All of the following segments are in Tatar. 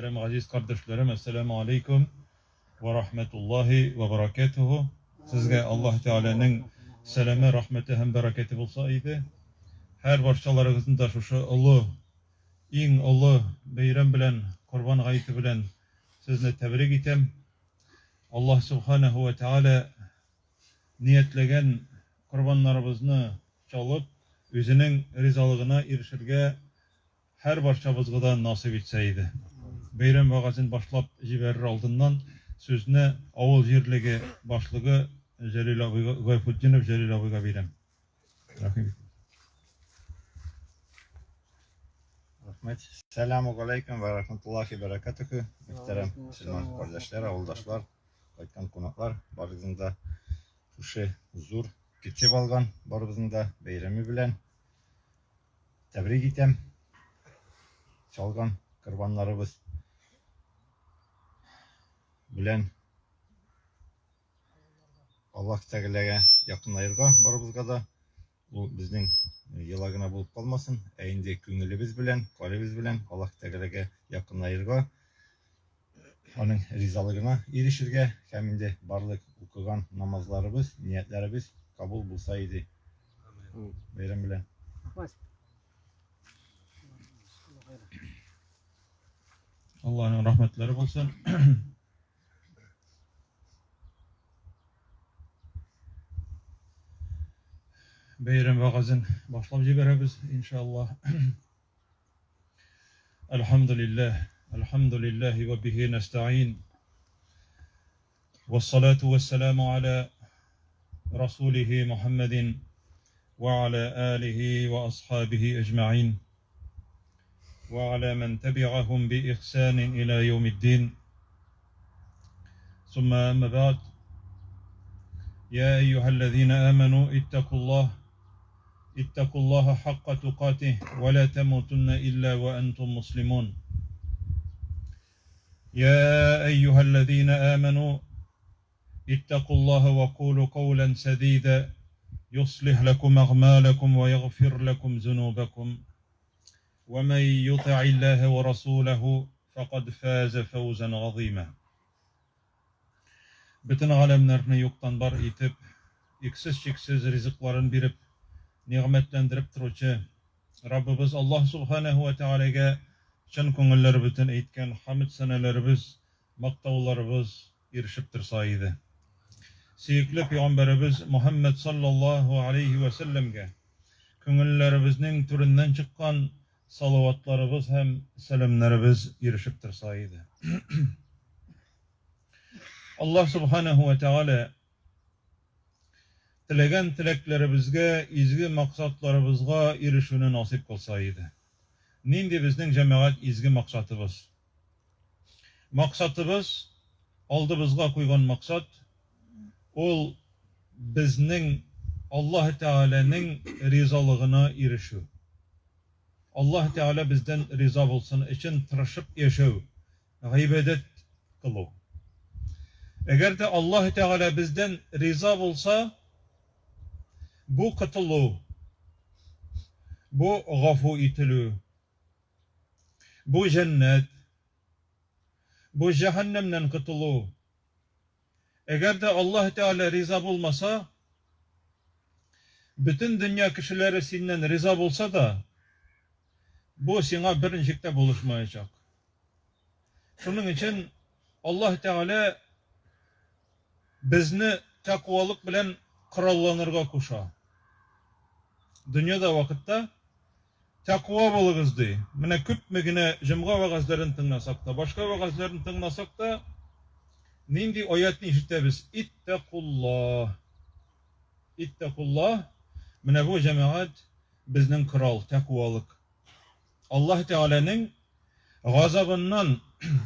Мөхтәрәм газиз кардәшләрем, әссәламү алейкум вә рахмәтуллаһи вә баракәтүһү. Сезгә Аллаһ Тәгаләнең сәламе, рәхмәте һәм бәрәкәте булса иде. Һәр барчаларыгызны да шушы олы, иң олы бәйрәм белән, Корбан гаете белән сезне тәбрик итәм. Аллаһ Субханаһу вә Тәгалә ниятләгән корбаннарыбызны чалып, үзенең ризалыгына ирешергә һәр барчабызга да насыйп итсә иде. Бәйрәм вәгазен башлап җибәрер алдыннан сүзне авыл җирлеге башлыгы Җәлил абыйга, Гайфутдинов Җәлил абыйга бирәм. Рәхим итегез. Рәхмәт. Сәламу галәйкүм вә рәхмәтуллаһи бәрәкәтүһү. Мөхтәрәм мөселман кардәшләр, авылдашлар, кайткан кунаклар, барыгызны да шушы зур көтеп алган барыбызның да бәйрәме белән тәбрик итәм. Чалган корбаннарыбыз белән Аллаһ Тәгаләгә якынаерга барыбызга да. Ул безнең йола гына булып калмасын, ә инде күңелебез белән, калебез белән Аллаһ Тәгаләгә якынаерга, аның ризалыгына ирешергә һәм инде барлык укыган намазларыбыз, ниятләребез кабул булса иде. Бәйрәм белән. Аллаһның рәхмәтләре булсын. Бәйрәм вәгазен башлап җибәрәбез, иншаллаһ. Әлхәмдүлилләһ, әлхәмдүлилләһи вә бихи нәстәгыйн. Вассалату вассаламу аля расулихи Мухаммадин ва аля алихи ва асхабихи әҗмәгыйн. وعلى من تبعهم بإحسان إلى يوم الدين ثم أما بعد يا أيها الذين آمنوا اتقوا الله اتقوا الله حق تقاته ولا تموتن إلا وأنتم مسلمون يا أيها الذين آمنوا اتقوا الله وقولوا قولا سديدا يصلح لكم أعمالكم ويغفر لكم ذنوبكم ومن يطع الله ورسوله فقد فاز فوزا عظيما Бөтен галәмнәрне юктан бар итеп, иксез-чиксез ризыкларын биреп, нигъмәтләндереп торучы Раббыбыз Аллаһ Субханәһү вә Тәгаләгә чын күңелләребездән әйткән хәмд-сәнәләребез, мактауларыбыз ирешеп торса иде. Сөекле пәйгамбәребез Мөхәммәд саллаллаһу алейһи вә сәлләмгә күңелләребезнең түреннән чыккан салаватларыбыз һәм сәламнәребез ирешеп торса иде. Аллаһ субханаһу ва тәгалә теләгән теләкләребезгә, изге максатларыбызга ирешүне насыйп кылса иде. Нинди безнең җәмәгать изге максатыбыз? Максатыбыз, алдыбызга куйган максат, ул безнең Аллаһ Тәгаләнең ризалыгына ирешү. Аллаһ Тәгалә бездән риза булсын өчен тырышып яшәү, гыйбадәт кылу. Әгәр дә Аллаһ Тәгалә бездән риза булса, бу котылу, бу гафу ителү, Бу җәннәт. Бу җәһәннәмнән котылу. Әгәр дә Аллаһ Тәгалә риза булмаса, бөтен дөнья кешеләре синнән риза булса да, бу сиңа берничек тә булышмаячак. Шуның өчен Аллаһ Тәгалә безне тәкъвалык белән коралланырга куша. Дөньяда вакытта Тәкъва булыгыз, ди. Менә күпме генә җомга вәгазьләрен тыңласак та, башка вәгазьләрне тыңласак та, нинди аятны ишетәбез? Иттәкуллаһ. Иттәкуллаһ. Менә бу җәмәгать безнең корал, тәкъвалык. Аллаһ Тәгаләнең газабыннан,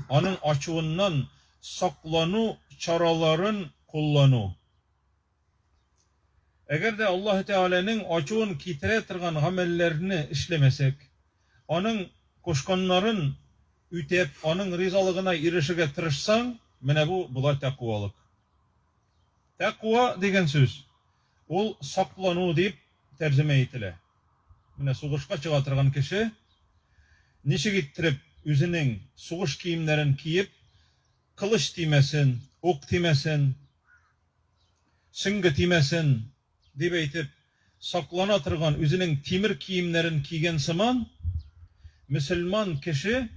аның ачуыннан саклану чараларын куллану. Әгәр дә Аллаһы Тәгаләнең ачуын китерә торган гамәлләрне эшләмәсәк, Аның кушканнарын үтәп, Аның ризалыгына ирешергә тырышсаң, менә бу була тәкъвалык. Тәкъва дигән сүз, ул саклану дип тәрҗемә ителә. Менә сугышка чыга торган кеше ничек иттереп үзенең сугыш киемнәрен киеп, кылыч тимәсен, ук тимәсен, сөңге тимәсен, дип әйтеп, саклана торган үзенең тимер киемнәрен кигән сыман, мөселман кеше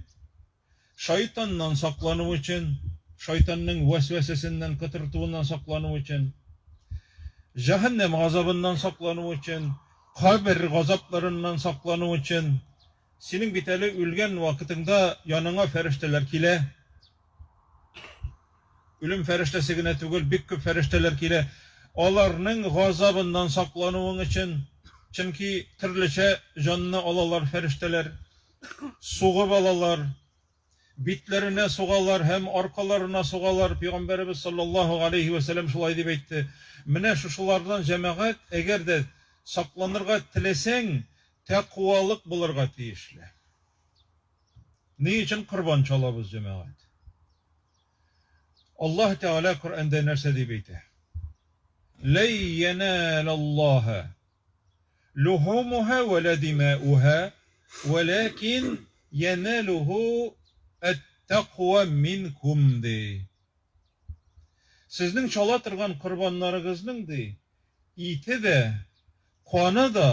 шайтаннан саклану өчен, шайтанның вәсвәсәсеннән, котыртуыннан саклану өчен, җәһәннәм газабыннан саклану өчен, кабер газапларыннан саклану өчен, синең бит әле үлгән вакытыңда яныңа фәрештәләр килә. Үлем фәрештәсе генә түгел, бик күп фәрештәләр килә. Аларның газабыннан саклануың өчен, чөнки төрлечә җанны алалар фәрештәләр. Сугып алалар, битләренә сугалар һәм аркаларына сугалар. Пәйгамбәребез саллаллаһу галәйһи вә сәлләм шулай дип әйтте. Менә шушылардан, җәмәгать, әгәр дә сакланырга теләсәң, тәкъвалык булырга тиешле. Ни өчен корбан чалабыз, җәмәгать? Аллаһ Тәгалә Коръәндә нәрсә дип әйтә? Ләй яналлаһа Лухумуха вә лә димауха, вәләкин яналуху әт-тәкъва минкум, ди. Сезнең чала торган корбаннарыгызның, ди, ите дә, каны да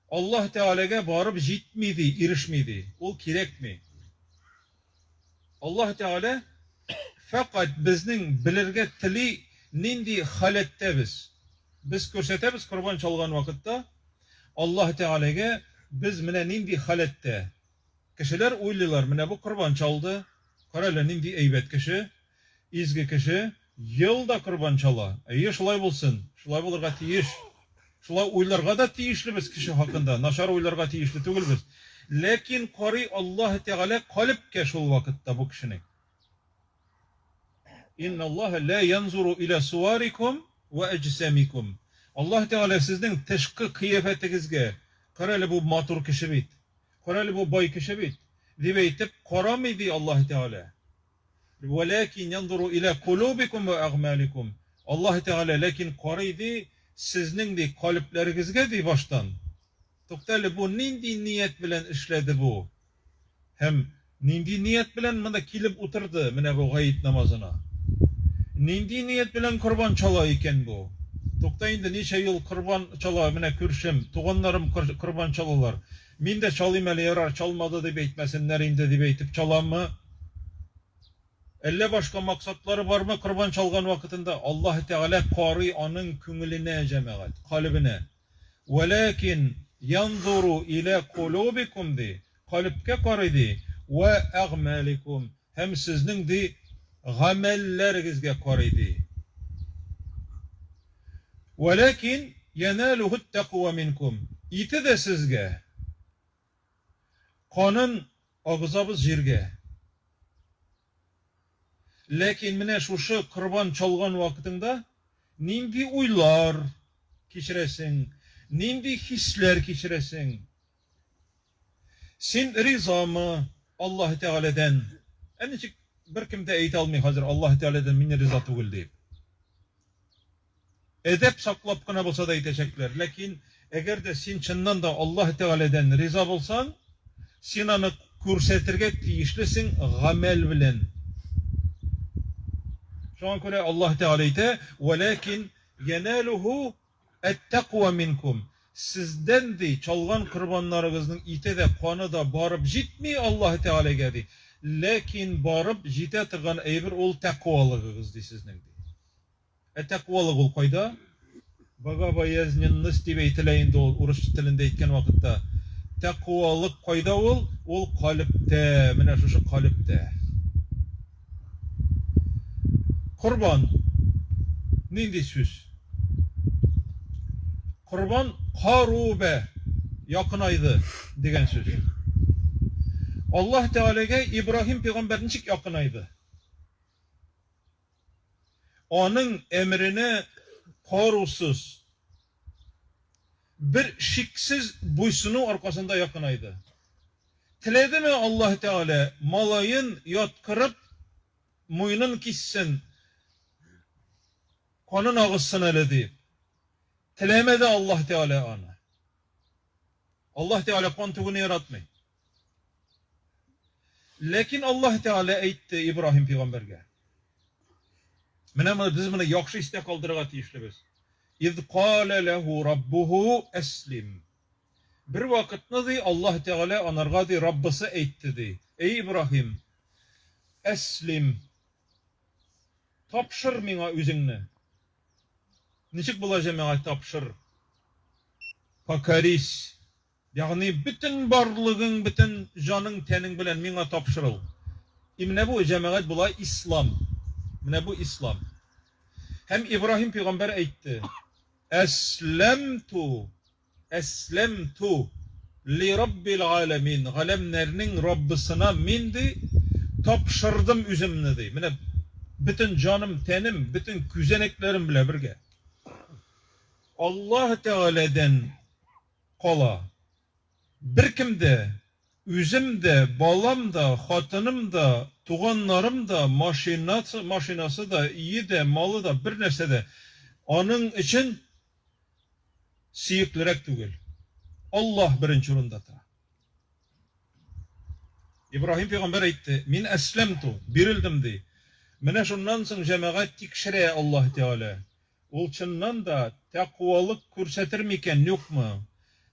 Аллаһ Тәгаләгә барып җитми, ди, ирешми, ди. Ул кирәкми. Аллаһ Тәгалә фәкать безнең белергә тели нинди халәттә без. Без күрсәтәбез корбан чалган вакытта Аллаһ Тәгаләгә без менә нинди халәттә. Кешеләр уйлыйлар, менә бу корбан чалды, кара әле нинди әйбәт кеше, изге кеше, ел да корбан чала. Әйе, шулай булсын, шулай булырга тиеш. Шулай уйларга да тиешлебез кеше хакында, начар уйларга тиешле түгелбез. Ләкин карый Аллаһ Тәгалә калебкә шул вакытта бу кешенең. Инналлаһа ла янзуру иля суарикум ва әҗсамикум. Аллаһ Тәгалә сезнең тышкы кыяфәтегезгә, кара әле бу матур кеше бит, кара әле бу бай кеше бит, дип әйтеп карамый ди Аллаһ Тәгалә. Вәләкин янзуру иля кулубикум ва әгъмаликум. Аллаһ Тәгалә ләкин карый ди сезнең ди калебләрегезгә ди баштан. Тукта әле бу нинди ният белән эшләде бу? Һәм нинди ният белән монда килеп утырды менә бу гает намазына? Нинди ният белән корбан чала икән бу? Тукта инде ничә ел корбан чала менә күршем, туганнарым корбан чалалар. Мин дә чалыйм әле, ярар, чалмады дип әйтмәсеннәр инде дип әйтеп чаламы? Әллә башка максатлары бармы корбан чалган вакытында? Аллаһ Тәгалә карый аның күңеленә, җәмәгать, калебенә. Вәләкин янзуру илә кулубикум ди, калебкә карый ди, вә әгъмаликум, һәм сезнең ди гамәлләрегезгә карый ди. Вәләкин яналухут тәкъва минкум. Ите дә сезгә, канын агызабыз җиргә. Ләкин менә шушы корбан чалган вакытыңда нинди уйлар кичерәсең, нинди хисләр кичерәсең? Син ризамы Аллаһ Тәгаләдән? Ә ничек беркем дә әйтә алмый хәзер Аллаһ Тәгаләдән мин риза түгел дип. Әдәп саклап кына булса да әйтәчәкләр. Ләкин әгәр дә син чыннан да Аллаһ Тәгаләдән риза булсаң, син аны күрсәтергә тиешлесең гамәл белән. Шуңа күрә Аллаһ Тәгалә әйтә, "Вәләкин яналуху Әт-тәкъва минкум, сездән, ди, чалган корбаннарыгызның ите дә, каны да барып җитми Аллаһы Тәгаләгә, ди, ләкин барып җитә торган әйбер ул тәкъвалыгыгыз, ди, сезнең, ди. Ә тәкъвалык ул кайда? Богобоязненность дип әйтелә инде ул урыс телендә әйткән вакытта. Тәкъвалык кайда ул? Ул калебтә, менә шушы калебтә. Корбан нинди сүз? Корбан карубә, якынайды дигән сүз. Аллаһ Тәгаләгә Ибраһим пәйгамбәр ничек якынайды? Аның әмеренә карусыз, бер шиксез буйсыну аркасында якынайды. Теләдеме Аллаһ Тәгалә малаен яткырып, муенын киссен, канын агызсын әле дип? Теләмәде Аллаһ Тәгалә аны. Аллаһ Тәгалә кан түгүне яратмый. Ләкин Аллаһ Тәгалә әйтте Ибраһим пәйгамбәргә. Менә моны без моны яхшы истә калдырырга тиешлебез. Из калә ләһу раббуху әслим. Бер вакытны ди Аллаһ Тәгалә анарга ди Раббысы әйтте ди: Эй Ибраһим, әслим. Тапшыр миңа үзеңне. Ничек була җәмәгать тапшыр? Покорись. Ягъни бөтен барлыгың, бөтен җаның, тәнең белән миңа тапшырыл. И менә бу җәмәгать була ислам. Менә бу ислам. Һәм Ибраһим пәйгамбәр әйтте: Әсләмту, әсләмту ли раббил галәмин. Галәмнәрнең Раббысына мин ди тапшырдым үземне ди. Менә бөтен җаным, тәнем, бөтен күзәнәкләрем белән бергә. Аллаһ Тәгаләдән кала. Беркем дә, үзем дә, балам да, хатыным да, туганнарым да, машинасы, машинасы да, өе дә, малы да, бернәрсә дә аның өчен сөеклерәк түгел. Аллаһ беренче урында тора. Ибраһим пәйгамбәр әйтте, мин әсләмту, бирелдем, ди. Менә шуннан соң җәмәгать тикшерә Аллаһ Тәгалә. Ул чыннан да тәкъвалык күрсәтер микән, юкмы?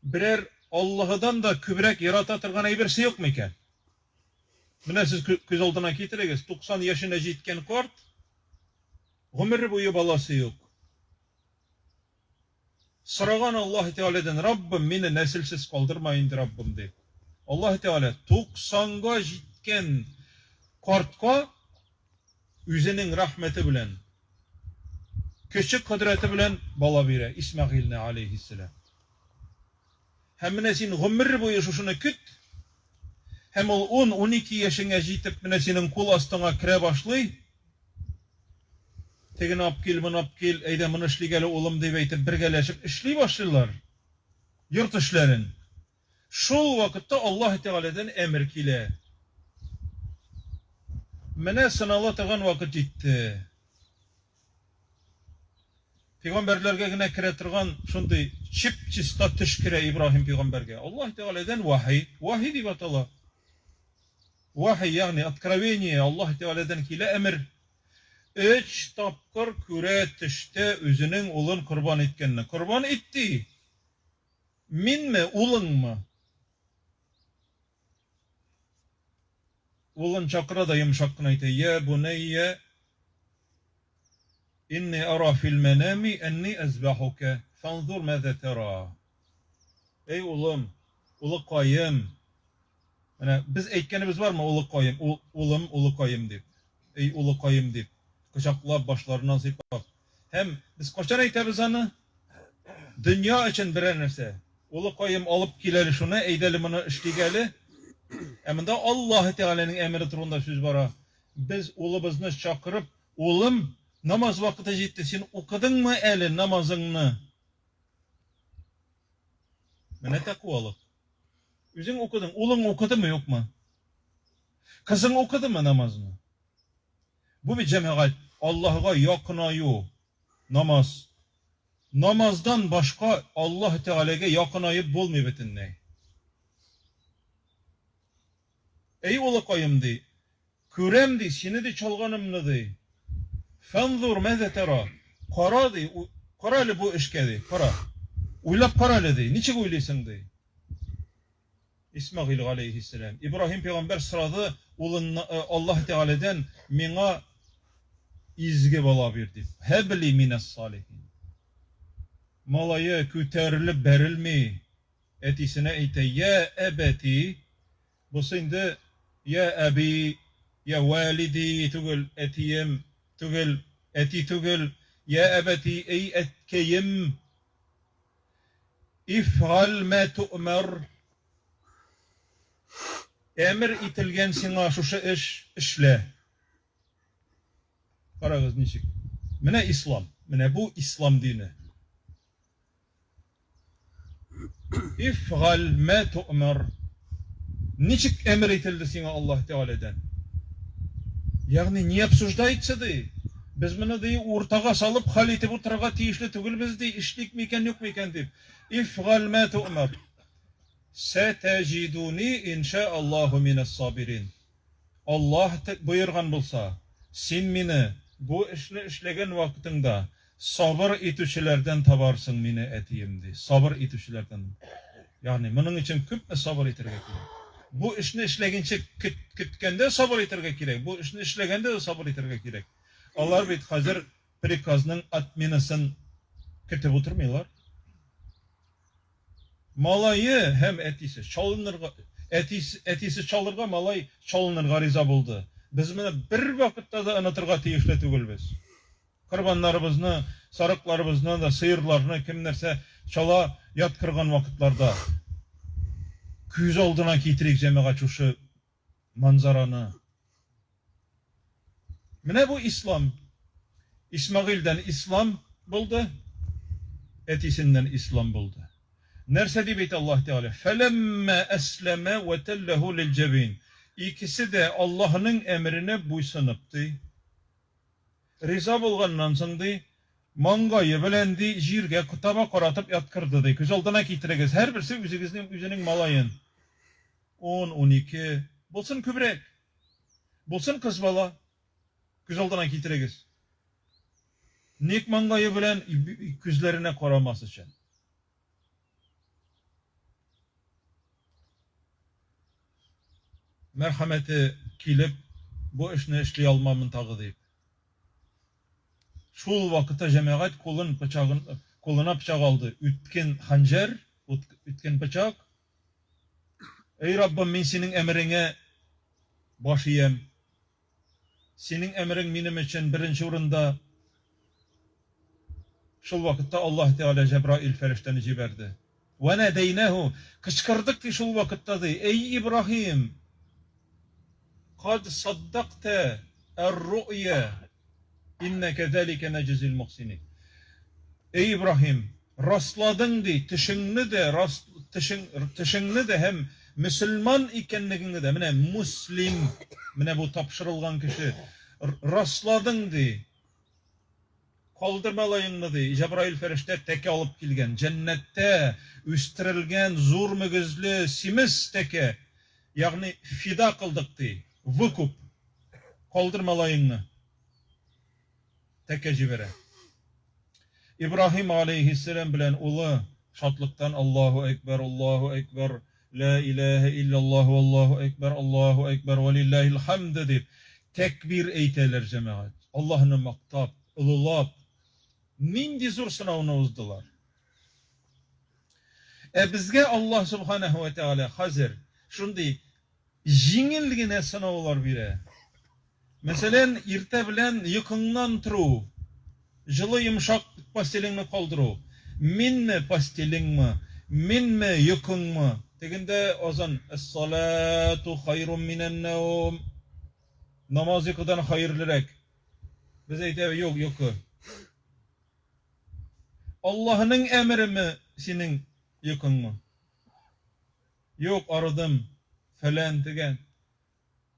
Берәр Аллаһыдан да күбрәк ярата торган әйберсе юк микән? Менә сез күз алдына китерегез, 90 яшенә җиткән карт, гомере буе баласы юк. Сораган Аллаһ Тәгаләдән, Раббым, мине нәселсез калдырма инде, Раббым, дип. Аллаһ Тәгалә 90-га җиткән картка Үзенең рәхмәте белән, көче кодрәте белән бала бирә Исмәгыйльне аләйһиссәлам. Һәм менә син гомер буе шушыны көт, һәм ул ун-унике яшеңә җитеп, менә синең кул астыңа керә башлый, тегене алып кил, моны алып кил, әйдә моны эшлик әле, улым, дип әйтеп, бергәләшеп эшли башлыйлар йорт эшләрен. Шул вакытта Аллаһ Тәгаләдән әмер килә. Менә сынала торган вакыт җитте. Пәйгамбәрләргә генә керә торган шундый чип-чиста төш керә Ибраһим пәйгамбәргә. Аллаһ Тәгаләдән вахи, вахи дип атала. Вахи, ягъни откровение, Аллаһ Тәгаләдән килә әмер. Өч тапкыр күрә төштә үзенең улын корбан иткәнне. Корбан ит ди. Минме, улыңмы? Улын чакыра да йомшак кына әйтә, Йә бунәйя, инни ара фил мәнәми әнни әзбәхука, фанзур мәзә тәра. Эй улым, улыкаем. Менә без әйткәнебез бармы улыкаем, улым, улыкаем дип? Эй улыкаем дип, кочаклап, башларыннан сыйпап. Һәм без кайчан әйтәбез аны? Дөнья өчен берәр нәрсә. Улыкаем, алып кил әле шуны, әйдә әле моны эшлик әле. Ә монда Аллаһы Тәгаләнең әмере турында сүз бара. Без улыбызны чакырып, улым, намаз вакыты җитте, син укыдыңмы әле намазыңны? Менә тәкъвалык. Үзең укыдың, улың укыдымы, юкмы? Кызың укыдымы намазны? Бу бит, җәмәгать, Аллаһыга якынаю, намаз. Намаздан башка Аллаһ Тәгаләгә якынаеп булмый бөтенләй. Әй, улыкаем, ди, күрәм, ди, сине, ди, чалганымны, ди. Фанзур мәзә тәра. Кара, ди, кара әле бу эшкә, ди, кара. Уйлап кара әле, ди, ничек уйлыйсың, ди. Исмәгыйль галәйһиссәлам. Ибраһим пәйгамбәр сорады улынна, Аллаһ Тәгаләдән, миңа изге бала бир дип. Һәбли минәс-салихин. Малае күтәрелеп бәрелми, әтисенә әйтә, Я әбәти, бусы инде я әби, я вәлиди түгел, әтием түгел, әти түгел, я әбәти, эй әткәем, Ифгаль мә ту'мәр. Әмер ителгән сиңа шушы эш, эшлә. Карагыз ничек. Менә ислам. Менә бу ислам дине. Ифгаль мә ту'мәр. Ничек әмер ителде сиңа Аллаһ Тәгаләдән? Ягъни не обсуждается ди. Без моны ди уртага салып хәл итеп утырырга тиешле түгелбез ди, эшлик микән, юк микән дип. Ифгаль мә ту'мар. Сәтәҗидуни инша Аллаһу минәс сабирин. Аллаһ боерган булса, син мине бу эшне эшләгән вакытыңда сабыр итүчеләрдән табарсың мине, әтием, ди. Сабыр итүчеләрдән. Ягъни моның өчен күпме сабыр итәргә кирәк. Бу эшне эшләгәнче көткәндә сабыр итәргә кирәк, бу эшне эшләгәндә дә сабыр итәргә кирәк. Алар бит хәзер приказның отменасын көтеп утырмыйлар. Малае һәм әтисе чалынырга, әтисе, әтисе чалырга, малай чалынырга риза булды. Без моны бервакытта да онытырга тиешле түгелбез. Корбаннарыбызны, сарыкларыбызны да, сыерларны кем нәрсә чала яткырган вакытларда күз алдына китерик, җәмәгать, шушы манзараны. Менә бу ислам. Исмәгыйльдән ислам булды, әтисеннән ислам булды. Нәрсә дип әйтә Аллаһ Тәгалә? Фәләммә әсләмә вә тәлләһү лилҗәбин. Икесе дә Аллаһның әмеренә буйсынып, ди. Риза булганнан соң, ди, маңгае белән, ди, җиргә таба каратып яткырды, ди. Күз алдына китерегез, һәрберсе үзегезнең үзенең малаен. Ун, 12, булсын күбрәк. Булсын кыз бала. Күз алдына китерегез. Ник маңгае белән күзләренә карамас өчен. Мәрхәмәте килеп, бу эшне эшли алмамын тагы дип. Шул вакытта җәмәгать кулын пычагын кулына пычак алды. Үткен ханҗар, үткен пычак. Эй Раббым, мин синең әмереңә баш иям. Синең әмерең минем өчен беренче урында. Шул вакытта Аллаһ Тәгалә Җәбраил фәрештәне җибәрде. Вә нәдәйнәһу, кычкырдык ди шул вакытта ди, Эй Ибраһим! Кад саддакта ар-ру'я, инна кәзәликә нәҗзил мухсинин. Эй Ибраһим, расладың ди, төшеңне дә, рас, төшең, төшеңне дә һәм мөселман икәнлегеңне дә, менә муслим, менә бу тапшырылган кеше, расладың ди. Калдыр малаеңны, ди. Җәбраил фәрештә тәкә алып килгән. Җәннәттә үстерелгән зур мөгезле симез тәкә. Ягъни фида кылдык, ди. Выкуп. Калдыр малаеңны. Тәкә җибәрә. Ибраһим алейһиссәлам белән улы шатлыктан Аллаһу әкбәр, Аллаһу әкбәр, лә иләһә илляллаһу, Аллаһу әкбәр, Аллаһу әкбәр, вә лиллаһил хәмд дип тәкбир әйтәләр, җәмәгать. Аллаһны мактап, олылап, нинди зур сынауны уздылар. Ә безгә Аллаһ субханаһу ва тәгалә хәзер шундый Җиңел генә сынаулар бирә. Мәсәлән, иртә белән йокыңнан тору, җылы йомшак постелеңне калдыру. Минме, постелеңме, минме, йокыңмы? Тегендә азан, Әс-салату хайрум минән-нәүм. Намаз йокыдан хәерлерәк. Без әйтәбез, юк, йокы. Аллаһының әмереме синең йокыңмы? Юк, арыдым, фәлән, төгән.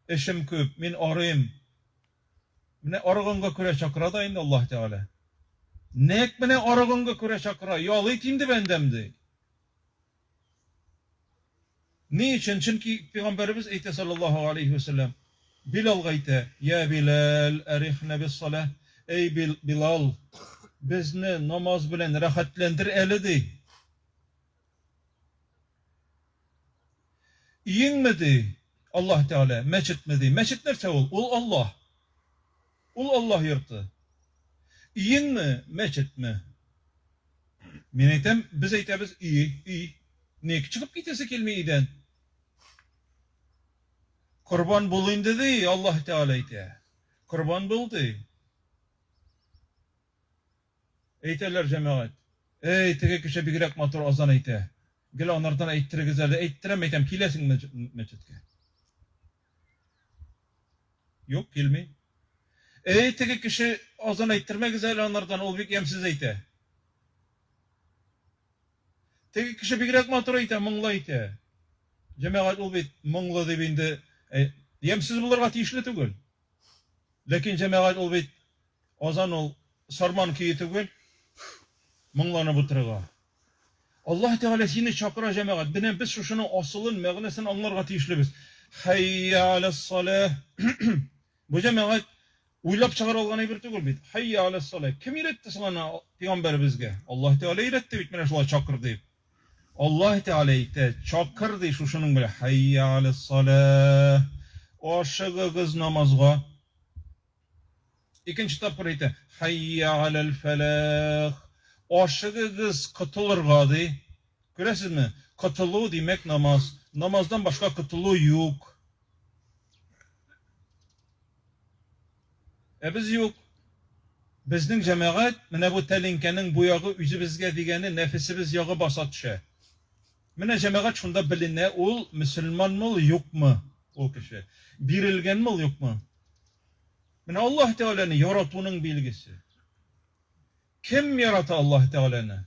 Эшем күп, мин арыйм. Менә арыганга күрә чакыра да инде Аллаһ Тәгалә. Нәкъ менә арыганга күрә чакыра, ял ит инде, бәндәм, ди. Ни өчен? Чөнки пәйгамбәребез әйтә саллаллаһу алейхи ва сәлләм, Билалга әйтә, Я Билал, арихна бис-салах. Эй Билал, безне намаз белән рәхәтләндер әле, ди. Өеңме ди, Аллаһ Тәгалә, мәчетме ди. Мәчет нәрсә ул? Ул Аллаһ. Ул Аллаһ йорты. Өеңме, мәчетме? Мин әйтәм, без әйтәбез, өй, өй. Ник чыгып китәсе килми өйдән? Корбан бул инде ди, Аллаһ Тәгалә әйтә. Корбан бул ди. Әйтәләр, җәмәгать. Әй, теге кеше бигрәк матур азан әйтә. Гел анардан әйттерегез әле. Әйттерәм, әйтәм, киләсеңме мәчеткә? Юк, килми. Әй, теге кеше азан әйттермәгез әле анардан, ул бик ямьсез әйтә. Теге кеше бигрәк матур әйтә, моңлы әйтә. Җәмәгать, ул бит моңлы дип инде ямьсез булырга тиешле түгел. Ләкин җәмәгать ул бит Азан ул сарман көе түгел, моңланып утырырга. Аллаһ Тәгалә сине чакыра, җәмәгать. Менә без шушының асылын, мәгънәсен аңларга тиешлебез. Хәйя аләс-саләһ. Бу җәмәгать уйлап чыгара алган әйбер түгел бит. Хәйя аләс-саләһ. Кем өйрәтте соң аны пәйгамбәребезгә? Аллаһ Тәгалә өйрәтте бит менә шулай чакыр дип. Аллаһ Тәгалә әйтә, чакыр ди шушының белән. Хәйя аләс-саләһ. Ашыгыгыз намазга. Икенче тапкыр әйтә, Хәйя аләл-фәләх. Ашыгыгыз котылырга ди. Күрәсезме? Котылу, димәк, намаз. Намаздан башка котылу юк. Ә без юк. Безнең җәмәгать, менә бу тәлинкәнең бу ягы үзебезгә дигәне нәфесебез ягы баса төшә. Менә җәмәгать шунда беленә, ул мөселманмы ул, юкмы ул кеше? Бирелгәнме ул, юкмы? Менә Аллаһ Тәгаләне яратуның билгесе. Кем ярата Аллаһ Тәгаләне?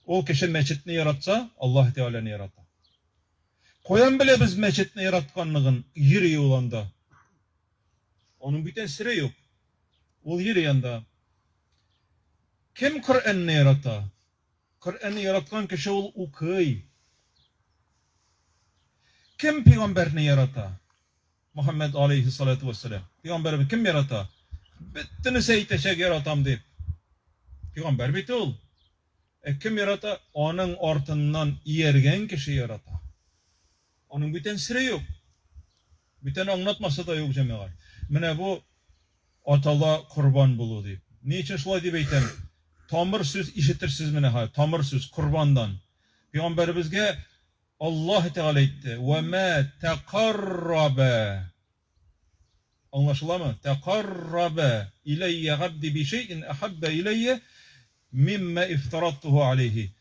Ул кеше мәчетне яратса, Аллаһ Тәгаләне ярата. Каян беләбез мәчетне яратканлыгын? Йөри ул анда. Аның бүтән сере юк. Ул йөри анда. Кем Коръәнне ярата? Коръәнне яраткан кеше ул укый. Кем пәйгамбәрне ярата? Мөхәммәд алейһиссалату вәссәлам. Пәйгамбәрне кем ярата? Бөтенесе әйтәчәк яратам дип. Пәйгамбәр бит ул. Ә кем ярата? Аның артыннан ияргән кеше ярата. Аның бүтән сере юк. Бүтән аңлатмасы да юк, җәмәгать. Менә бу атала корбан булу дип. Ни өчен шулай дип әйтәм? Тамыр сүз ишетерсез менә хәзер, тамыр сүз корбандан. Пәйгамбәребезгә Аллаһ Тәгалә әйтте, Вә мә тәкаррабә. Аңлашыламы? Тәкаррабә иләйя габди би шәйин әхәббә иләйя мимма ифтараттуху алейһи.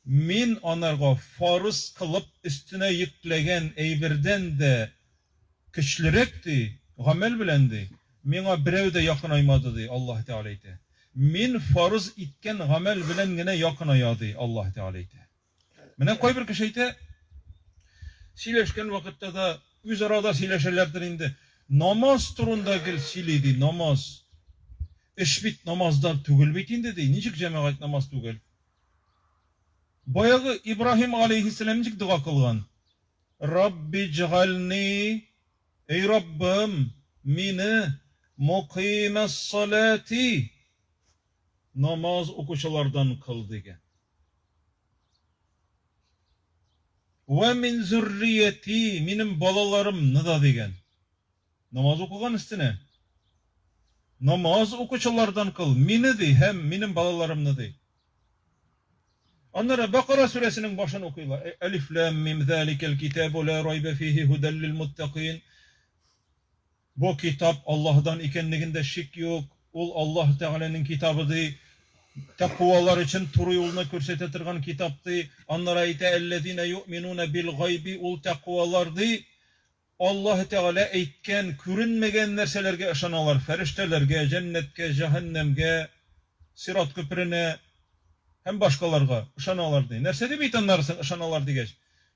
Мин анарга фарыз кылып өстенә йөкләгән әйбердән дә көчлерәк, ди, гамәл белән, ди, миңа берәү дә якынаймады, ди, Аллаһ Тәгалә әйтә. Мин фарыз иткән гамәл белән генә якыная, ди, Аллаһ Тәгалә әйтә. Менә кайбер кеше әйтә, сөйләшкән вакытта да үзара да сөйләшәләрдер инде. Намаз турында гел сөйли ди, намаз. Эш бит намазда түгел бит инде ди. Ничек җәмәгать намаз түгел? Баягы Ибраһим алейһиссәлам ничек дога кылган? Рабби җгальни, эй Раббым, мине мукыймәс салати, намаз укучылардан кыл дигән. Вә мин зөррияти, минем балаларымны да дигән. Намаз укыган өстенә. Намаз укучылардан кыл, мине ди һәм минем балаларымны ди. Аннары Бакара сүрәсенең башын укыйлар. Әлиф лам мим заликал китабу ла райба фихи һудал лил муттакин. Бу китап Аллаһыдан икәнлегендә шик юк, ул Аллаһ Тәгаләнең китабы, ди. Тәкъвалар өчен туры юлны күрсәтә торган китап, ди. Аннары әйтә, Әлләзинә юъминуна бил гайби, ул тәкъвалар, ди, Аллаһ Тәгалә әйткән күренмәгән нәрсәләргә ышаналар, фәрештәләргә, җәннәткә, җәһәннәмгә, сират күперенә һәм башкаларга ышаналар, ди. Нәрсә дип әйтә аннары соң ышаналар дигәч?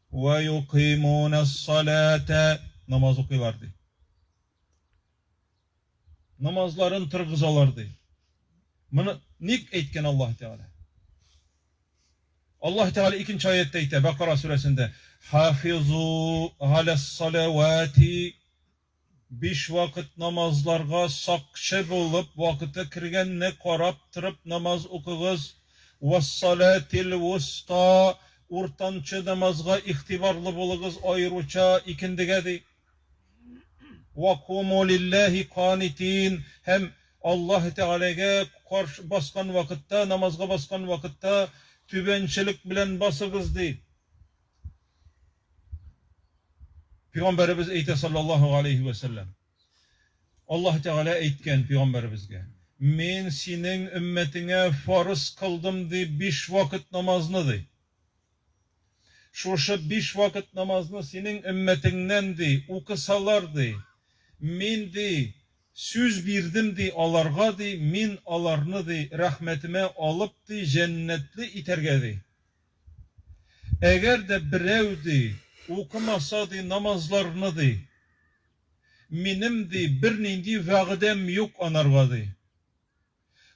Вә юкыймунәс-саләтә, намаз укыйлар, ди. Намазларын торгызалар, ди. Моны ник әйткән Аллаһ Тәгалә? Аллаһ Тәгалә икенче аятьтә әйтә, Бакара сүрәсендә, Хафизу галәс-салавати Биш вакыт намазларга сакчы булып, вакыты кергәнне карап торып намаз укыгыз. Вәссаләтил вуста, уртанчы намазга игътибарлы булыгыз, аеруча икендегә, ди. Вә куму лилләһи канитин, һәм Аллаһ Тәгаләгә каршы баскан вакытта, намазга баскан вакытта түбәнчелек белән басыгыз, ди. Пәйгамбәребез әйтә саллаллаһу алейһи вә сәлләм. Аллаһ Тәгалә әйткән пәйгамбәребезгә: "Мин синең өммәтеңә фарыз кылдым ди биш вакыт намазны ди. Шушы биш вакыт намазны синең өммәтеңнән ди укысалар ди, мин ди сүз бирдем ди аларга ди, мин аларны ди рәхмәтемә алып ди җәннәтле итәргә ди. Әгәр дә берәү, ди, укымаса, ди, намазларны, ди, минем, ди, бернинди вәгъдәм юк анарга, ди.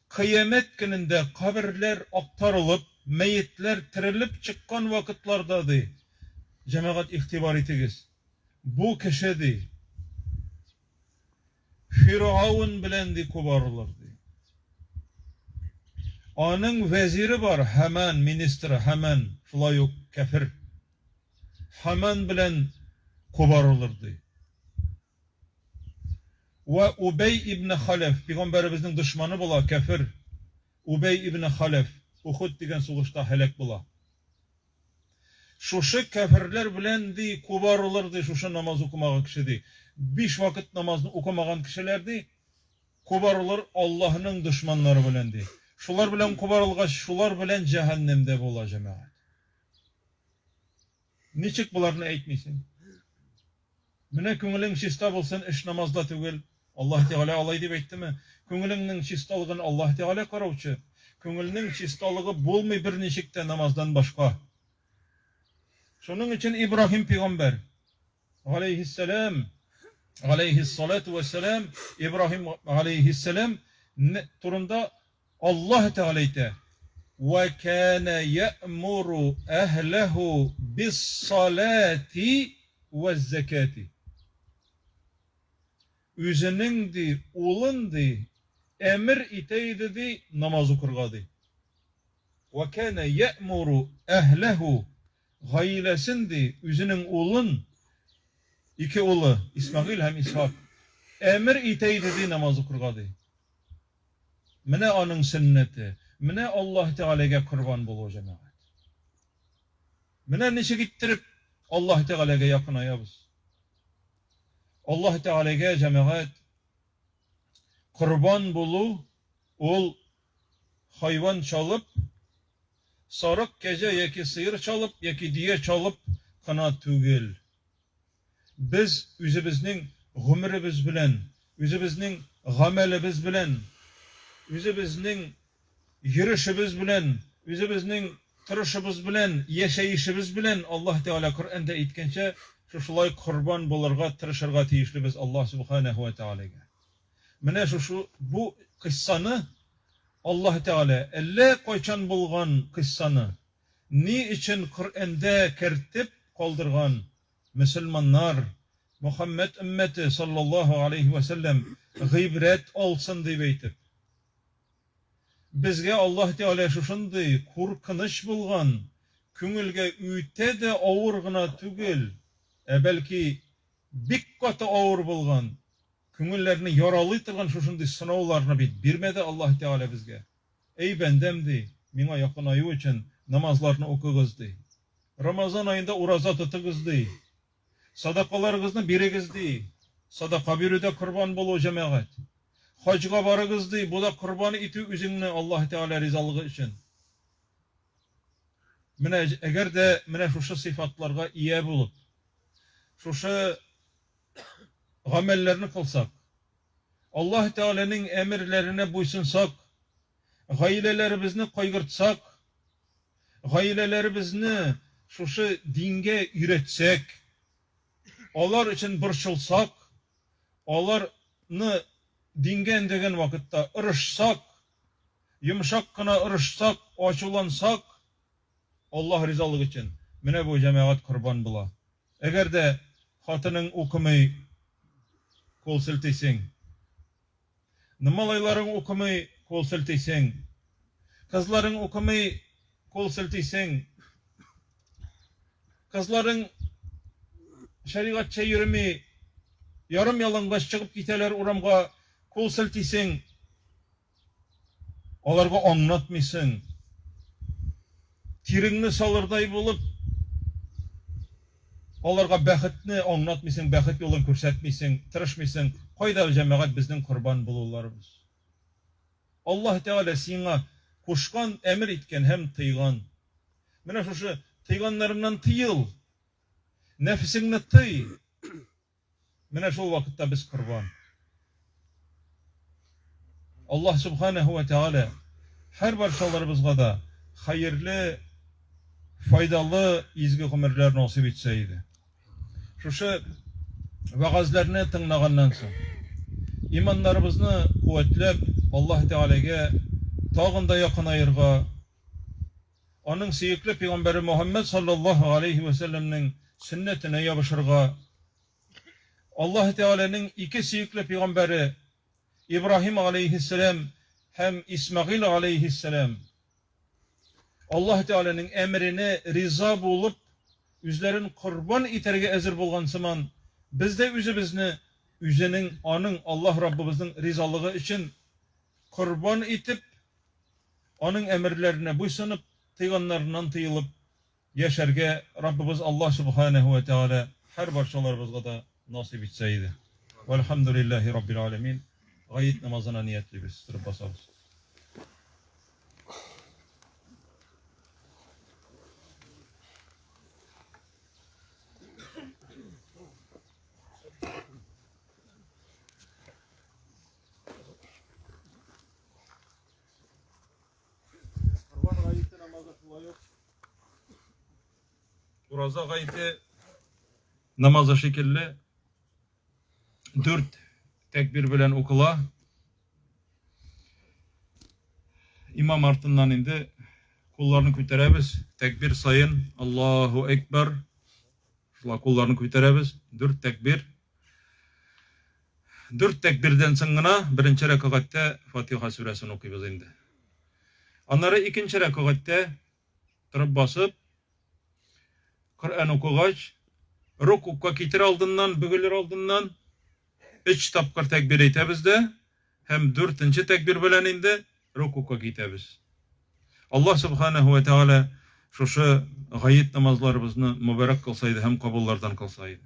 Кыямәт көнендә каберләр актарылып, мәетләр терелеп чыккан вакытларда, ди, Җәмәгать, игътибар итегез. Бу кеше, ди, Фиргавен белән, ди, кубарылыр, ди. Аның вәзире бар, Һаман, министры Һаман, шулай ук кәфер. Һаман белән кубарылыр, ди. Вә Убәй ибне Халәф, пәйгамбәребезнең дошманы була, кәфер. Убәй ибне Халәф Ухуд дигән сугышта һәлак була. Шушы кәферләр белән, ди, кубарылыр, ди, шушы намаз укымаган кеше, ди. Биш вакыт намазны укымаган кешеләр, ди, кубарылыр Аллаһның дошманнары белән, ди. Шулар белән кубарылгач, шулар белән җәһәннәмдә була, җәмәгать. Ничек боларны әйтмисең? Менә күңелең чиста булсын, эш намазда түгел. Аллаһ Тәгалә алай дип әйттеме? Күңелеңнең чисталыгын Аллаһ Тәгалә караучы. Күңелнең чисталыгы булмый берничек тә намаздан башка. Шуның өчен Ибраһим пәйгамбәр галәйһиссәлам, галәйһиссалату вәссәлам, Ибраһим галәйһиссәлам турында Аллаһ Тәгалә әйтә, Вә кәнә йәэмуру әһләһү биссаләти вәззәкәти. Үзенең, ди, улын, ди, әмер итә иде, ди, намаз укырга, ди. Вә кәнә йәэмуру әһләһү, гаиләсен, ди, үзенең улын, ике улы, Исмәгыйль һәм Исхак, әмер итә иде, ди, намаз укырга, ди. Менә аның сөннәте, менә Аллаһ Тәгаләгә корбан булу, җәмәгать. Менә ничек иттереп Аллаһ Тәгаләгә якынаябыз. Аллаһ Тәгаләгә, җәмәгать, корбан булу ул хайван чалып, сарык, кәҗә яки сыер чалып, яки дөя чалып кына түгел. Без үзебезнең гомеребез белән, үзебезнең гамәлебез белән, үзебезнең йөрешебез белән, үзебезнең торышыбыз белән, яшәешебез белән Аллаһ Тәгалә Коръәндә әйткәнчә, шушылай корбан булырга тырышырга тиешлебез Аллаһ Сүбхәнәһү вә Тәгаләгә. Менә шушы бу кыйссаны Аллаһ Тәгалә әллә кайчан булган кыйссаны ни өчен Коръәндә кертеп калдырган, мөселманнар, Мөхәммәд өммәте саллаллаһу алейһи вә сәлләм гыйбрәт алсын дип әйтеп. Безгә Аллаһ Тәгалә шушындый куркыныч булган, күңелгә үтә дә авыр гына түгел, ә бәлки бик каты авыр булган, күңелләрне яралый торган шушындый сынауларны бит бирмәде Аллаһ Тәгалә безгә. Әй бәндәм, ди, миңа якынаю өчен намазларны укыгыз, ди. Рамазан аенда ураза тотыгыз, ди. Садакаларыгызны бирегез, ди. Садака бирү дә корбан булу, җәмәгать. Хаҗга барыгыз, ди, бу да корбан итү үзеңне Аллаһ Тәгалә ризалыгы өчен. Менә әгәр дә менә шушы сыйфатларга ия булып, шушы гамәлләрне кылсак, Аллаһ Тәгаләнең әмерләренә буйсынсак, гаиләләребезне кайгыртсак, гаиләләребезне шушы дингә өйрәтсәк, алар өчен борчылсак, аларны дингә өндәгән вакытта ырышсак, йомшак кына ырышсак, ачулансак, Аллаһ ризалыгы өчен, менә бу җәмәгать корбан була. Әгәр дә хатының укымый, кул селтисең. Малайларың укымый, кул селтисең. Кызларың укымый, кул селтисең. Кызларың шәригатьчә йөреми, ярым ялангач чыгып китәләр урамга, кул селтисең. Аларга аңлатмыйсың. Тиреңне салырдай булып, аларга бәхетне аңлатмыйсың, бәхет юлын күрсәтмисең, тырышмыйсың. Кайда, җәмәгать, безнең корбан булуларыбыз? Аллаһ Тәгалә сиңа кушкан, әмер иткән һәм тыйган. Менә шушы тыйганнарыннан тыел. Нәфесеңне тый. Менә шул вакытта без корбан. Аллаһ Субханаһу ва Тааля һәр барчаларыбызга да хәерле, файдалы изге гомерләр насыйп итсә иде. Шушы вәгазьләрне тыңлаганнан соң, иманнарыбызны куәтләп, Аллаһ Тәгаләгә тагын да якынаерга, Аның сөекле пәйгамбәре Мөхәммәд саллаллаһу алейһи вә сәлләмнең сөннәтенә ябышырга, Аллаһ Тәгаләнең ике сөекле пигамбәре Ибраһим галәйһиссәлам һәм Исмәгыйль галәйһиссәлам Аллаһ Тәгаләнең әмеренә риза булып, үзләрен корбан итәргә әзер булган сыман, без дә үзебезне үзенең, аның, Аллаһ Раббыбызның ризалыгы өчен корбан итеп, аның әмерләренә буйсынып, тыйганнарыннан тыелып, яшәргә Раббыбыз Аллаһ Сүбхәнәһү вә Тәгалә һәр барчаларыбызга да насыйп итсә иде. Вәлхәмдүлилләһи Раббил галәмин. Гает намазына ниятлибез, торып басабыз. Корбан гаете намазы шулай ук Ураза гаете намазы шикелле дүрт тәкбир белән укыла. Имам артыннан инде кулларны күтәрәбез. Тәкбир саен Аллаһу Экбар. Шулай кулларны күтәрәбез. Дүрт тәкбир. Дүрт тәкбирдән соң гына беренче рәкәгатьтә Фатиха сүрәсен укыйбыз инде. Аннары икенче рәкәгатьтә торып басып, Коръән укыгач, рукукка китер алдыннан, бөгелер алдыннан өч тапкыр тәкбир әйтәбез дә һәм дүртенче тәкбир белән инде рукукка китәбез. Аллаһ Субханаһу ва Тәгалә шушы гает намазларыбызны мөбарәк кылса иде һәм кабуллардан кылса иде.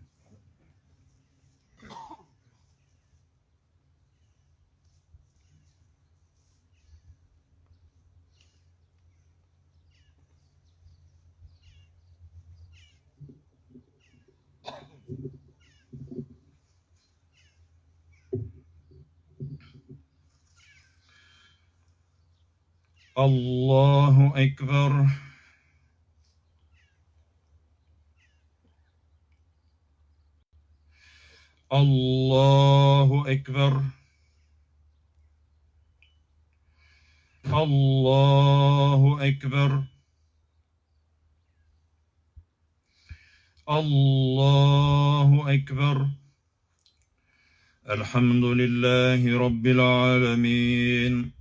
Аллаһу Әкбәр. Аллаһу Әкбәр. Аллаһу Әкбәр. Аллаһу Әкбәр. الحمد لله رب العالمين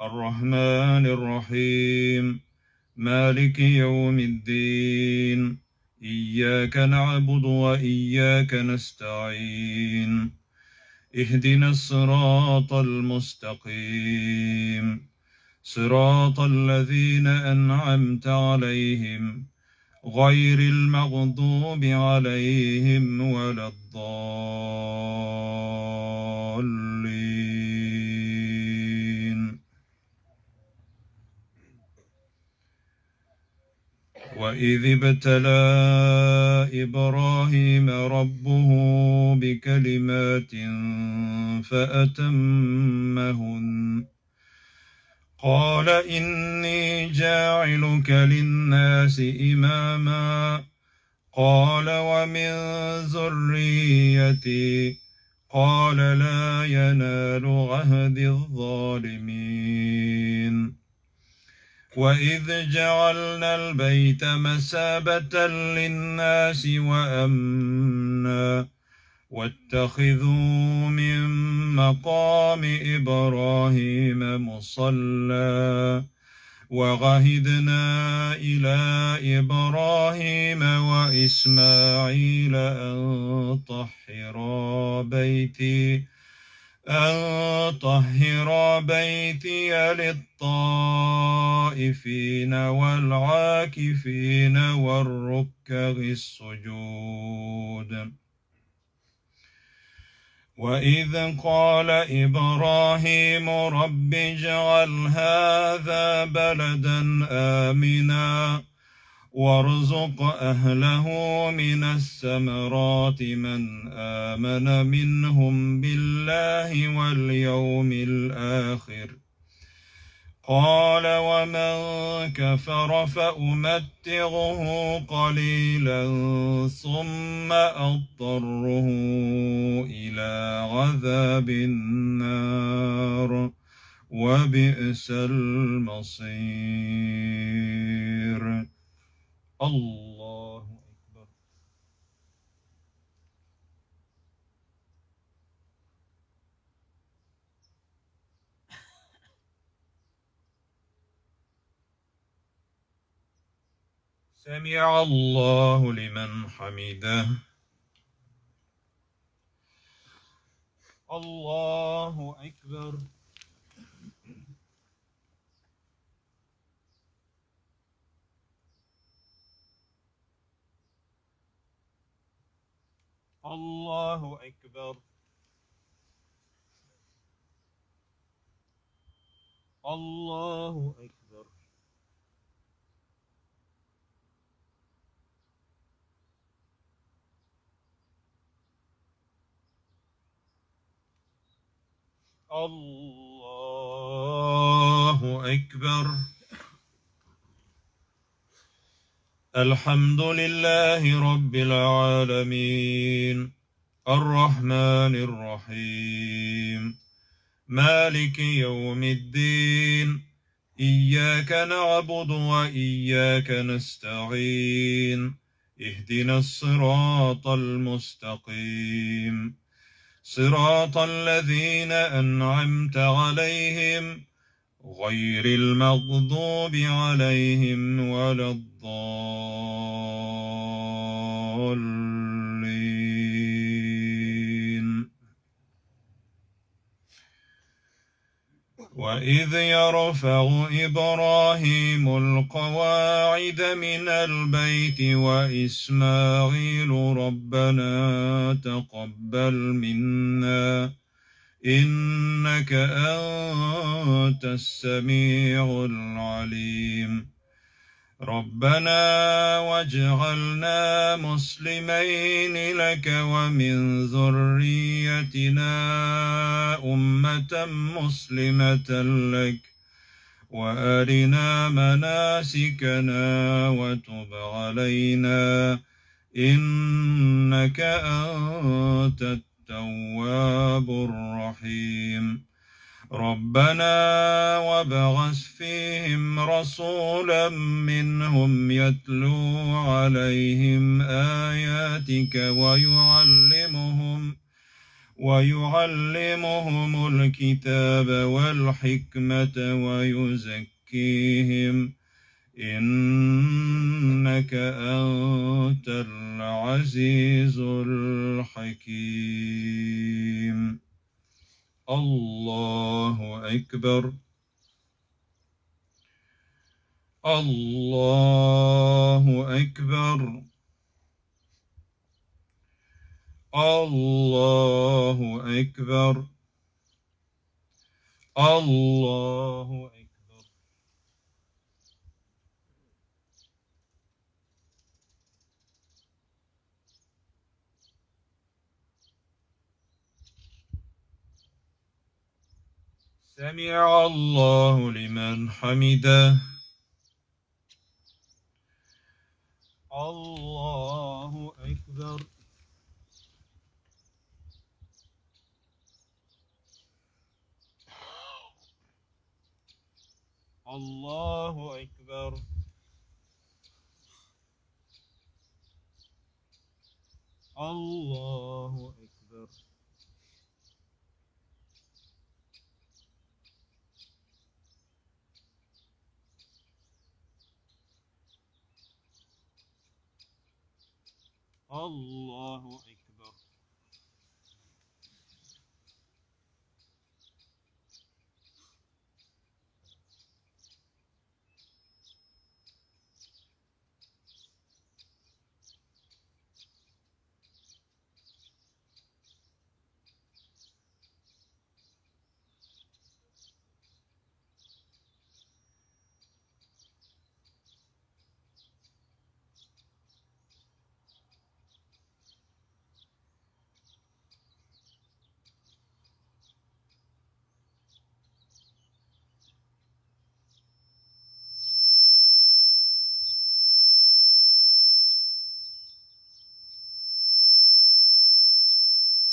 الرحمن الرحيم مالك يوم الدين إياك نعبد وإياك نستعين اهدنا الصراط المستقيم صراط الذين أنعمت عليهم غير المغضوب عليهم ولا الضالين. وإذ ابتلى إبراهيم ربه بكلمات فأتمهن قال إني جاعلك للناس إماما قال ومن ذريتي قال لا ينال عهد الظالمين وإذ جعلنا البيت مثابة للناس وأمنا واتخذوا من مقام إبراهيم مصلى وعهدنا إلى إبراهيم وإسماعيل أن طهرا بيتي أن طهرا بيتي للطائفين والعاكفين والركع السجود. وإذ قال إبراهيم رب اجعل هذا بلدا آمنا وارزق أهله من الثمرات من آمن منهم بالله واليوم الآخر قال ومن كفر فأمتعه قليلا ثم أضطره إلى عذاب النار وبئس المصير. الله أكبر. سمع الله لمن حمده. الله أكبر. الله أكبر. الله أكبر. الله أكبر. الحمد لله رب العالمين. الرحمن الرحيم. مالك يوم الدين. إياك نعبد وإياك نستعين. اهدنا الصراط المستقيم. صراط الذين أنعمت عليهم غير المغضوب عليهم ولا الضالين. وإذ يرفع إبراهيم القواعد من البيت وإسماعيل ربنا تقبل منا إنك أنت السميع العليم. ربنا واجعلنا مسلمين لك ومن ذريتنا أمة مسلمة لك وأرنا مناسكنا وتب علينا إنك أنت التواب الرحيم. ربنا وابعث فيهم رسولا منهم يتلو عليهم آياتك ويعلمهم الكتاب والحكمة ويزكيهم إنك أنت العزيز الحكيم. الله أكبر. الله أكبر. الله أكبر. الله أكبر. سمع الله لمن حمده. الله أكبر. الله أكبر. الله أكبر. الله أكبر.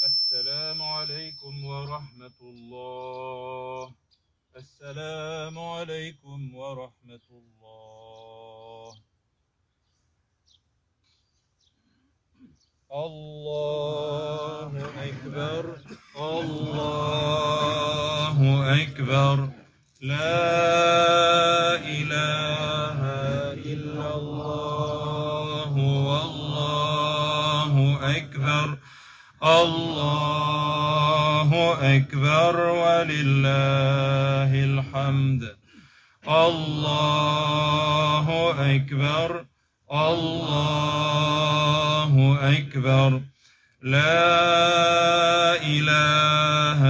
السلام عليكم ورحمة الله. السلام عليكم ورحمة الله. الله أكبر. الله أكبر. لا إله إلا الله. أكبر ولله الحمد. الله أكبر، الله أكبر، لا إله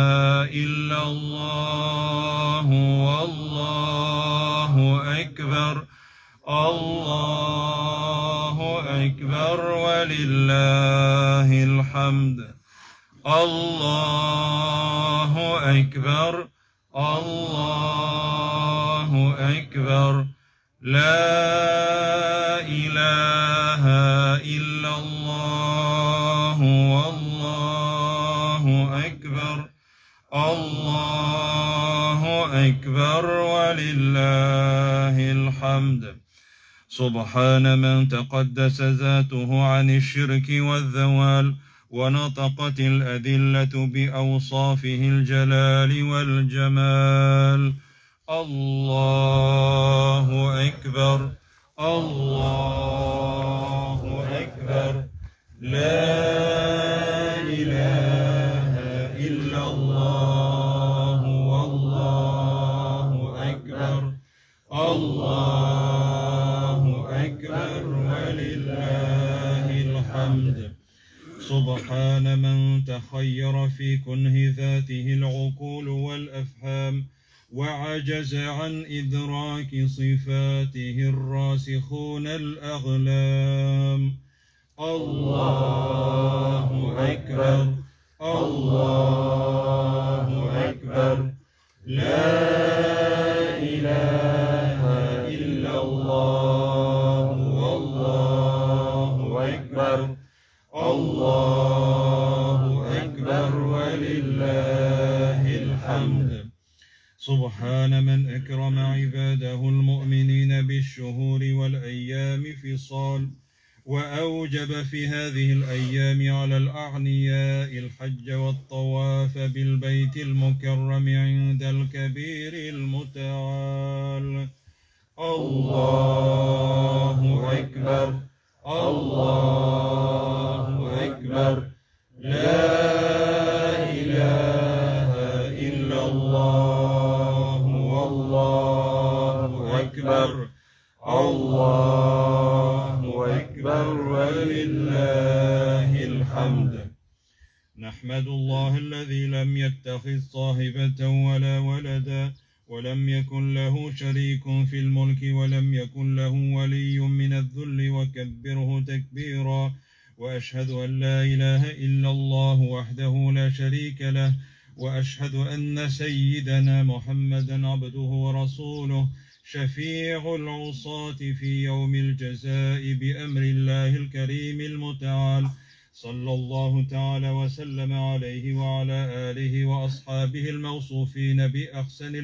إلا الله، والله أكبر، الله أكبر ولله الحمد. الله أكبر، الله أكبر، لا إله إلا الله، والله أكبر، الله أكبر ولله الحمد. سبحان من تقدس ذاته عن الشرك والذوال، ونطقت الأدلة بأوصافه الجلال والجمال. الله أكبر، الله أكبر، لا إله إلا الله، والله أكبر، الله أكبر ولله الحمد. سبحان من تخير في كنه ذاته العقول والأفهام، وعجز عن إدراك صفاته الراسخون الأغلام. الله أكبر، الله أكبر، لا إله إلا الله، والله أكبر، الله أكبر ولله الحمد. سبحان من أكرم عباده المؤمنين بالشهور والأيام فصال، وأوجب في هذه الأيام على الأغنياء الحج والطواف بالبيت المكرم عند الكبير المتعال. الله أكبر، الله أكبر، لا إله إلا الله، والله أكبر، الله أكبر ولله الحمد. نحمد الله الذي لم يتخذ صاحبة ولا ولدا، ولم يكن له شريك في الملك، ولم يكن له ولي من الذل، وكبره تكبيرا. وأشهد أن لا إله إلا الله وحده لا شريك له، وأشهد أن سيدنا محمدا عبده ورسوله، شفيع العصاة في يوم الجزاء بأمر الله الكريم المتعال، صلى الله تعالى وسلم عليه وعلى آله وأصحابه الموصوفين بأحسن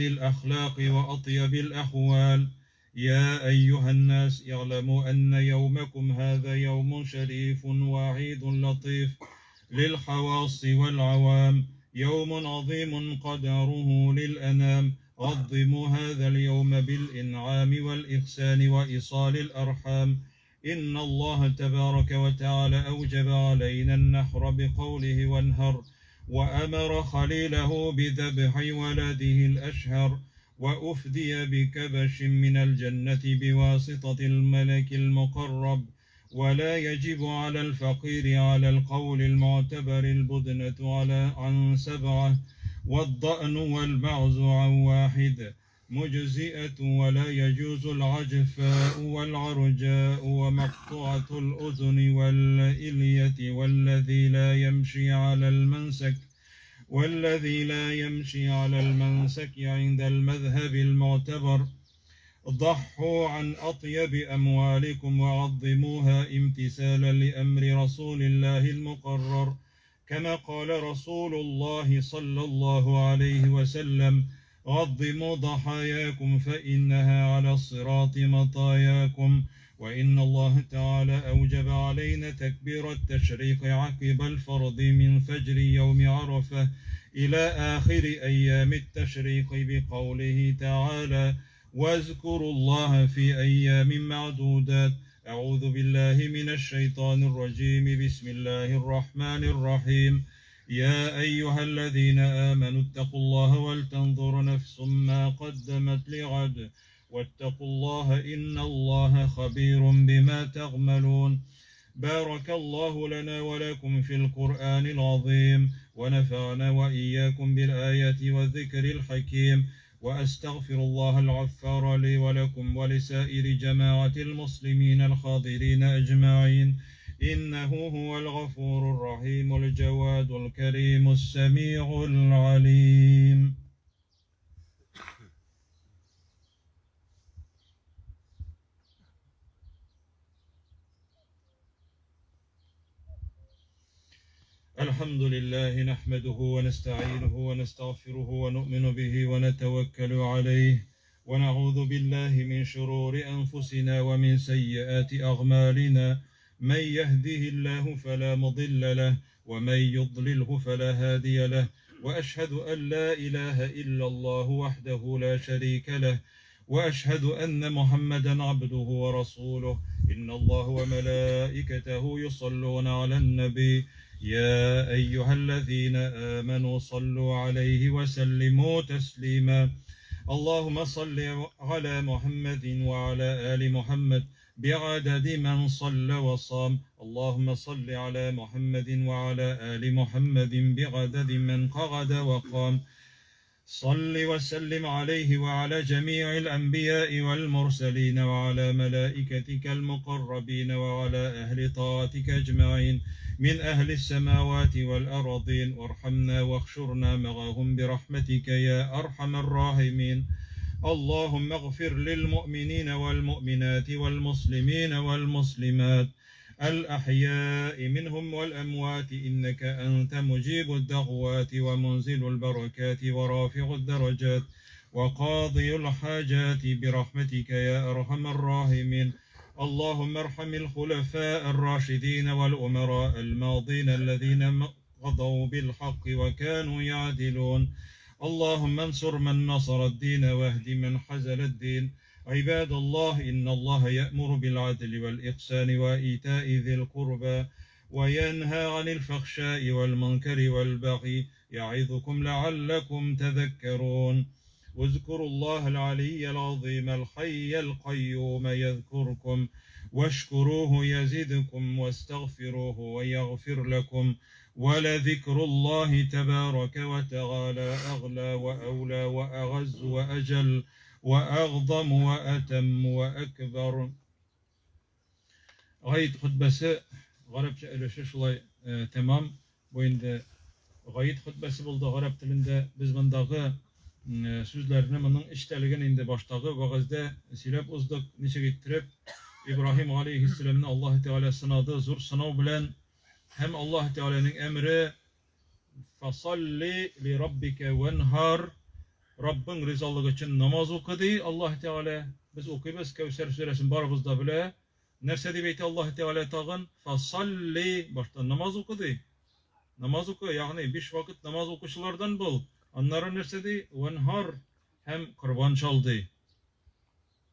الأخلاق وأطيب الأحوال. يا أيها الناس، اعلموا أن يومكم هذا يوم شريف وعيد لطيف للخواص والعوام، يوم عظيم قدره للأنام. عظموا هذا اليوم بالإنعام والإحسان وإيصال الأرحام. إن الله تبارك وتعالى أوجب علينا النحر بقوله وانهر، وأمر خليله بذبح ولده الأشهر، وأفدي بكبش من الجنة بواسطة الملك المقرب. ولا يجب على الفقير على القول المعتبر البدنة عن 7، والضأن والمعز عن 1 مجزئة، ولا يجوز العجفاء والعرجاء ومقطوعة الأذن والإلية، والذي لا يمشي على المنسك عند المذهب المعتبر. ضحوا عن أطيب أموالكم وعظموها امتثالا لأمر رسول الله المقرر، كما قال رسول الله صلى الله عليه وسلم: عظموا ضحاياكم فإنها على الصراط مطاياكم. وإن الله تعالى أوجب علينا تكبير التشريق عقب الفرض من فجر يوم عرفة إلى آخر أيام التشريق بقوله تعالى: واذكروا الله في أيام معدودات. أعوذ بالله من الشيطان الرجيم بسم الله الرحمن الرحيم يا أيها الذين آمنوا اتقوا الله ولتنظر نفس ما قدمت لغد واتقوا الله إن الله خبير بما تعملون بارك الله لنا ولكم في القرآن العظيم ونفعنا وإياكم بالآيات والذكر الحكيم وأستغفر الله العفار لي ولكم ولسائر جماعة المسلمين الحاضرين أجمعين إنه هو الغفور الرحيم الجواد الكريم السميع العليم. الحمد لله نحمده ونستعينه ونستغفره ونؤمن به ونتوكل عليه ونعوذ بالله من شرور أنفسنا ومن سيئات أعمالنا من يهده الله فلا مضل له ومن يضلله فلا هادي له وأشهد أن لا إله إلا الله وحده لا شريك له وأشهد أن محمدا عبده ورسوله إن الله وملائكته يصلون على النبي يا أيها الذين آمنوا صلوا عليه وسلموا تسليما اللهم صل على محمد وعلى آل محمد بعدد من صلى وصام اللهم صل على محمد وعلى آل محمد بعدد من قعد وقام صل وسلم عليه وعلى جميع الأنبياء والمرسلين وعلى ملائكتك المقربين وعلى أهل طاعتك أجمعين من أهل السماوات والأرضين وارحمنا واحشرنا معهم برحمتك يا أرحم الراحمين اللهم اغفر للمؤمنين والمؤمنات والمسلمين والمسلمات الأحياء منهم والأموات إنك أنت مجيب الدعوات ومنزل البركات ورافع الدرجات وقاضي الحاجات برحمتك يا أرحم الراحمين اللهم ارحم الخلفاء الراشدين والأمراء الماضين الذين قضوا بالحق وكانوا يعدلون اللهم انصر من نصر الدين واهد من حزل الدين عباد الله إن الله يأمر بالعدل والإحسان وإيتاء ذي القربى وينهى عن الفحشاء والمنكر والبغي يعظكم لعلكم تذكرون واذكروا الله العلي العظيم الحي القيوم يذكركم واشكروه يزدكم واستغفروه ويغفر لكم ولذكر الله تبارك وتعالى أغلى وأولى وأعز وأجل وأعظم وأتم وأكبر. Гает хөтбәсе гарәпчә өлеше шулай тәмам. Бу инде гает хөтбәсе булды гарәп телендә. Без мондагы сүзләрне, моның эчтәлеген инде баштагы вәгазьдә сөйләп уздык. Ничек иттереп Ибраһим алейһиссәламны Аллаһ Тәгалә сынады зур сынау белән һәм Аллаһ Тәгаләнең әмере фасалли ли раббика ванһар, Раббың ризалыгы өчен намаз укы ди Аллаһ Тәгалә. Без укыйбыз Кәүсәр сүрәсен, барыбыз да белә. Нәрсә дип әйтә Аллаһ Тәгалә тагын? Фасалли, башта намаз укы ди. Намаз укы, ягъни биш вакыт намаз укучылардан бул. Аннары нәрсә ди? Ванһар, һәм корбан чал ди.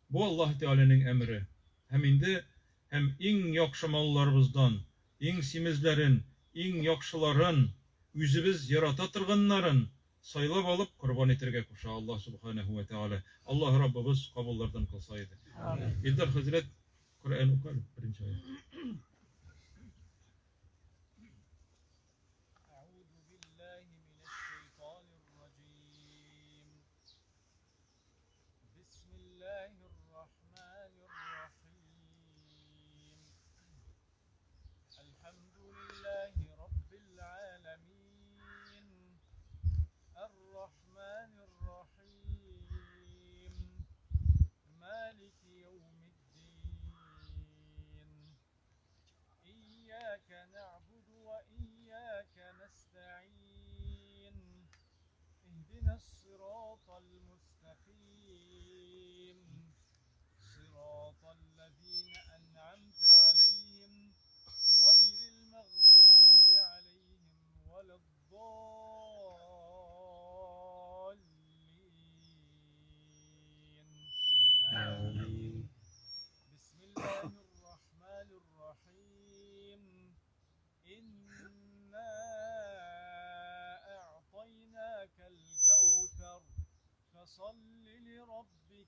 Бу Аллаһ Тәгаләнең әмере. Һәм инде һәм иң яхшы малларыбыздан, иң симезләрен, иң яхшыларын, үзебез ярата торганнарын сайлап алып корбан итәргә куша Аллаһ Субханаһу ва Тәгалә. Аллаһ Раббыбыз кабуллардан кылса иде. Илдар хәзрәт, Коръән укы әле, беренче аят. أعوذ بالله من الشيطان الرجيم بسم الله الرحمن الرحيم الحمد لله رب العالمين الرحمن الرحيم مالك يوم الدين.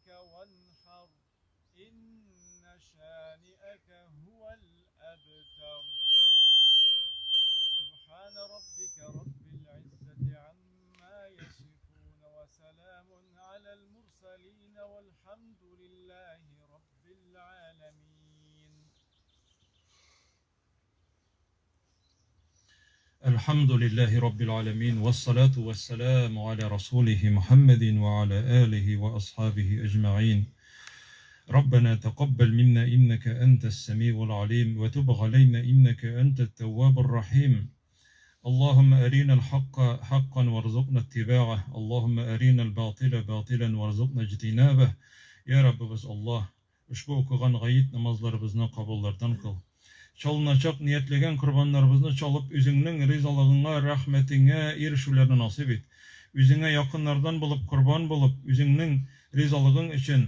ربك وانحر إن شانئك هو الأبتر سبحان ربك رب العزة عما يصفون وسلام على المرسلين والحمد لله رب العالمين الحمد لله رب العالمين والصلاة والسلام على رسوله محمد وعلى آله وأصحابه أجمعين ربنا تقبل منا إنك أنت السميع العليم وتب علينا إنك أنت التواب الرحيم اللهم أرينا الحق حقا وارزقنا اتباعه اللهم أرينا الباطل باطلا وارزقنا اجتنابه يا Раббыбыз Аллаһ, ошбу укыган гает намазларыбызны кабуллардан кыл. Чалыначак ниятләгән корбаннарыбызны чалып, үзеңнең ризалыгыңа, рәхмәтеңә ирешүләрне насыйп ит. Үзеңә якыннардан булып корбан булып, үзеңнең ризалыгың өчен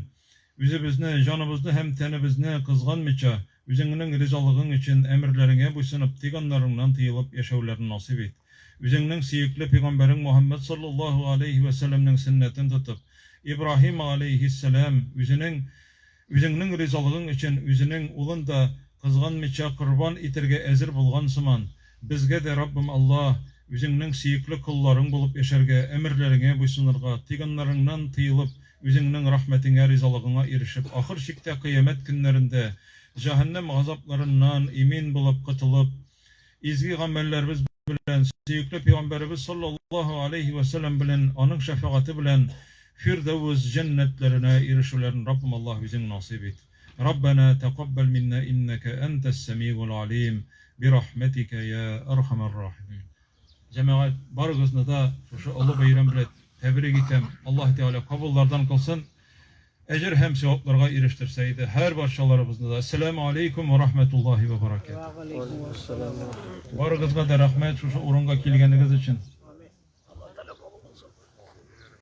үзебезне, җаныбызны һәм тәнебезне кызганмыйча, үзеңнең ризалыгың өчен әмерләреңә буйсынып, тыйганнарыңнан тыелып яшәүләрне насыйп ит. Үзеңнең сөекле пигамбәрең Мухәммәд саллаллаһу галәйһи вә сәлләмнең сөннәтен тотып, Ибраһим галәйһиссәлам үзенең Үзеңнең ризалыгың өчен үзенең улын да кызганмыйча корбан итәргә әзер булган сыман, безгә дә, Раббым Аллаһ, Үзеңнең сөекле колларың булып яшәргә, әмерләреңә буйсынырга, тыйганнарыңнан тыелып, Үзеңнең рәхмәтеңә, ризалыгыңа ирешеп, ахыр чиктә кыямәт көннәрендә җәһәннәм газапларыннан имин булып котылып, изге гамәлләребез белән, сөекле пәйгамбәребез саллаллаһу алейһи вә сәлләм белән, аның шәфәгате белән Фирдәвес җәннәтләренә ирешүләрен Раббым Аллаһ үзең насыйп ит. Раббәнә тәкаббәл миннә иннәкә әнтәс сәмигул алим, бирахмәтикә йә әрхәмәр рахимин. Җәмәгать, барыгызны да шушы олы бәйрәм белән тәбрик итәм. Аллаһ Тәгалә кабуллардан кылсын. Әҗер һәм савапларга ирештерсә иде һәр барчаларыбызны да. Әссәламү алейкум ва рахматуллаһи ва баракатуһ. Барыгызга да рәхмәт шушы урынга килгәнегез өчен.